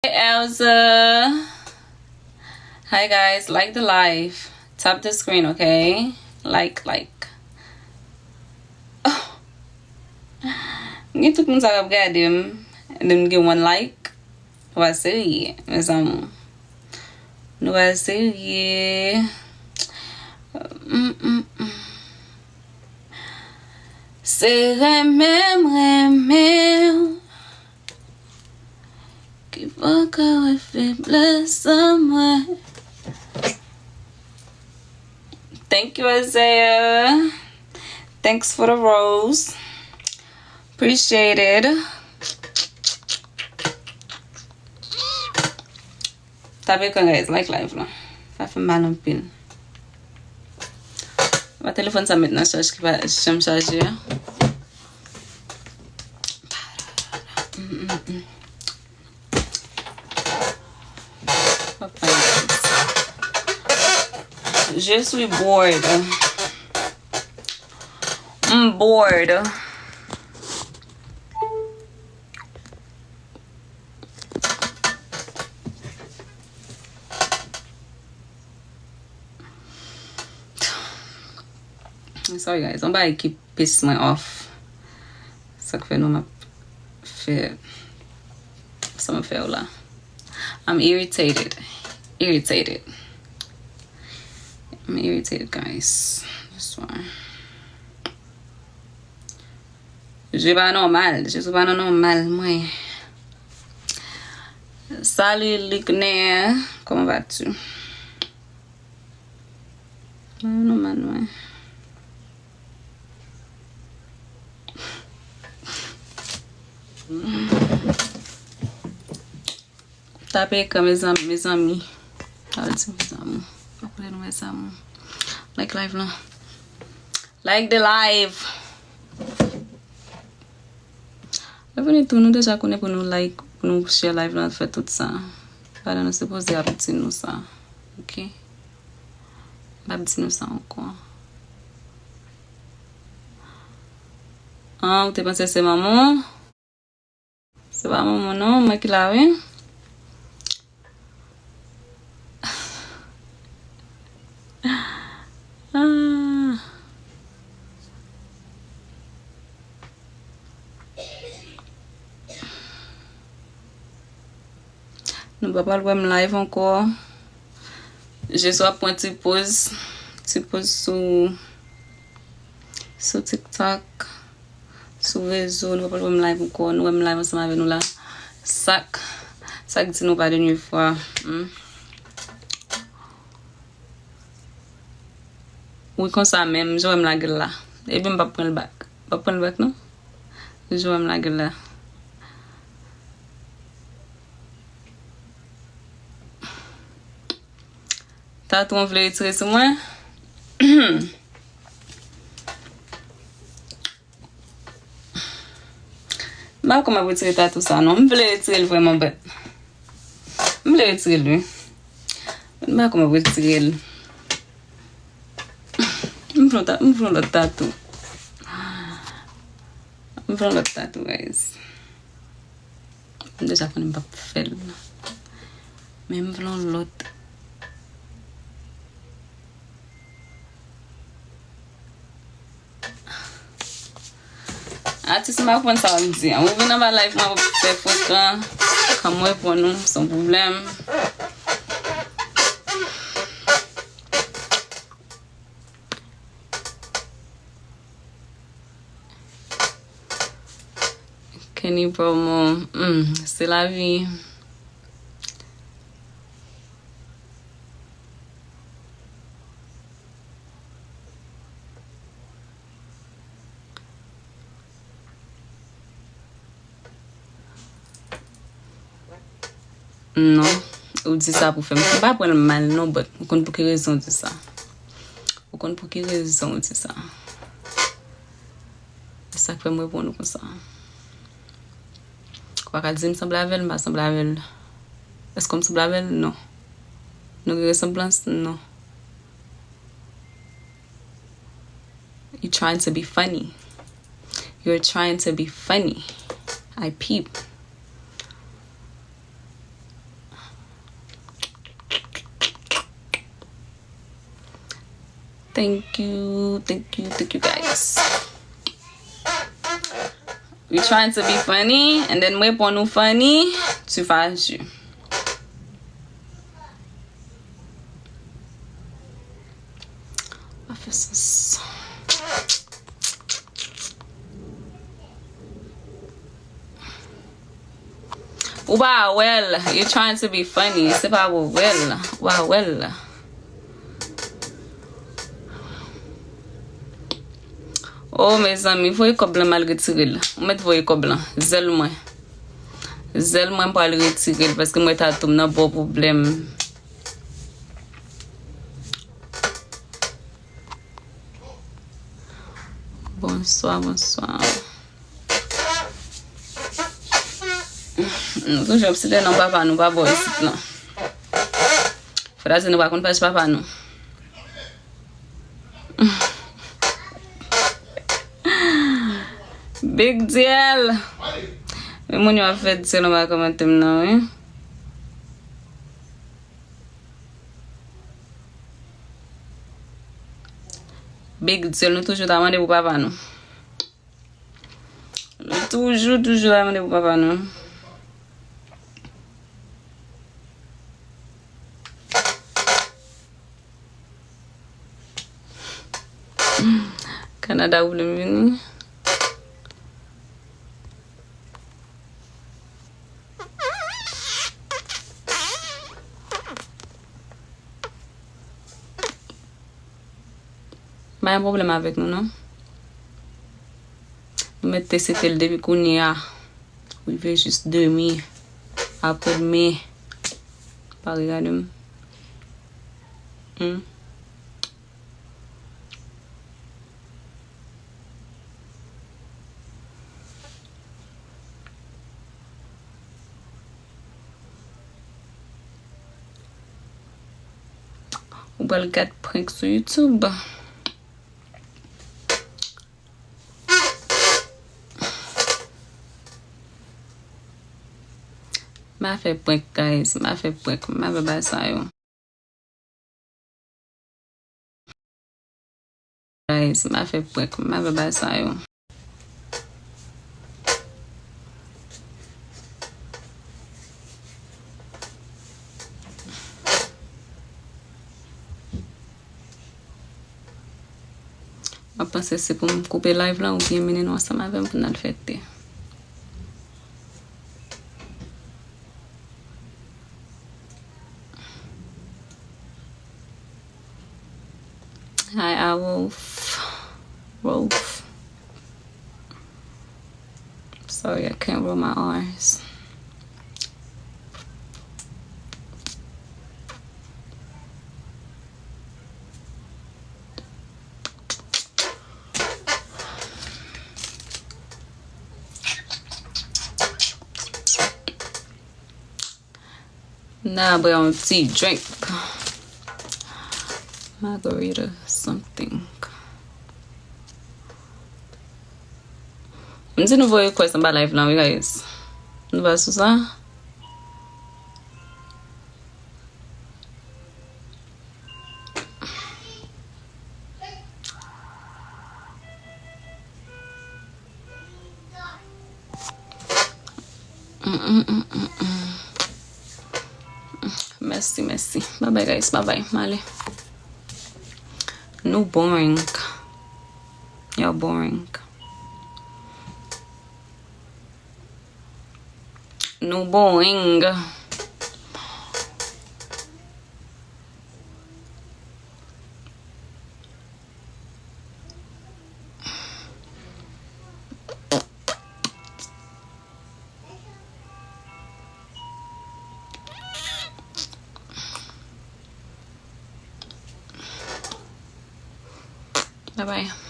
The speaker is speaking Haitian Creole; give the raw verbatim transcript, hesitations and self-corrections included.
Hey, Elsa. Hi, guys. Like the live. Tap the screen, okay? Like, like. Oh. Gen tout moun sa k ap gade m. And then gen one like. Nou pa serye, mes amours. Nou pa serye. Mm, mm, mm. Se renmen m renmen w ki poko wè feblès an mwen. Thank you, Isaiah. Thanks for the rose. Appreciate it. Tape kan, guys, like live la. Sa fè m mal anpil. Mwen telefòn sa met nan chaj ki pa janm chaje a. Mm, mm, mm. Je suis bored. I'm bored. Sorry, guys. Yon bagay ki piss mwen off. Sa k fè nou m ap fè sa m ap fè yo la. I'm irritated. Irritated. I'm irritated, guys. That's why. Je pa nòmal. Je suis pa nan nòmal, mwen. Salut, Luckner. Comment vas-tu? Pa nan nòmal, mwen. Tape ekran, mezanmi, mezanmi. Sa vle di mezanmi. Apre nou mezanmi. Like live lan. Like the live. Revini tou, nou deja konnen pou nou like, pou nou share live lan, fè tout sa. Padan nou sipoze ap di nou sa. Ok? M ap di nou sa ankò. Ah, ou te panse se manman? Se pa manman non, mwen ki la, wi. Ah. Nou pa pral wè m live ankò. Jezi ap pran ti poz, ti poz sou, sou TikTok. Sou rezo, nou pa pral wè m live ankò. Nou wè m live ansanm avè nou la. Sak, sak di nou pa dènye fwa. Hmm. Wi, konsa menm, jan w wè m lage l la. Ebyen, m p ap pran l back. M p ap pran l back, non. Jan w wè m lage l la. Tatou w vle retire sou mwen? M pa konn m ap retire tatou sa non. M vle retire l vrèman, but m vle retire l, wi. But m pa konn m ap retire l. M vle yon ta-, m vle yon lòt tatou. M vle yon lòt tatou, guys. M deja konnen m p ap fè l. Men m vle yon lòt. Atis, m pa konprann sa w ap di a. Ou vin anba live mwen, w ap fè frekan. Kan m reponn ou, se yon pwoblèm. Kenny Promo, hmm, se lavi. Non, ou di sa pou fè m. M pa pran l mal non, but ou konn pou ki rezon w di sa. Ou konn pou ki rezon w di sa. Se sa k fè m reponn ou konsa. Ou pa ka di m sanble avè l, m pa sanble avè l. Èske m sanble avè l? Non. Nou gen resanblans? Non. You trying to be funny. You're trying to be funny. I peep. Thank you, thank you, thank you guys. We trying to be funny, and then m reponn ou funny, tu fache. Ou pa wè l. You trying to be funny. Se pa ou wè l. Ou pa wè l. Oh, mezanmi, voye kòb lan m al retire l. Ou mèt voye kòb lan. Zèl mwen. Zèl mwen, m pral retire l paske mwen ta tou m nan bon pwoblèm. Bonswa, bonswa. Nou toujou ap site non papa nou pa bò isit non. Fò ta di nou pa konn paj papa nou. Big deal. Men moun yo ap fè di se nou pa kòmante m nan, wi. Big deal, nou toujou ta mande pou papa nou. Nou toujou, toujou ta mande pou papa nou. Kanada ou vle m vini? Pa gen pwoblèm avèk nou, non. Nou mèt te sete l depi kounye a. Rive jis demen. Apre demen. Pa regade m. Hmm. Ou pral gad prank sou YouTube. M pa fè prank, guys. M pa fè prank. M pa fè bagay sa yo. Guys, m pa fè prank, m pa fè bagay sa yo. M ap panse se pou m koupe live lan oubyen mennen nou ansanm avè m pou n al fè te. Hi, Awolf. Wolf. Sorry, I can't roll my R's. N a bwè yon ti drink. Margarita something. M di nou voye request anba live lan, wi, guys. Nou pa sou sa? Mèsi, mèsi. Bye bye, guys. Bye bye. M ale. Nou boring. Y'all boring. Nou boring. Bye bye.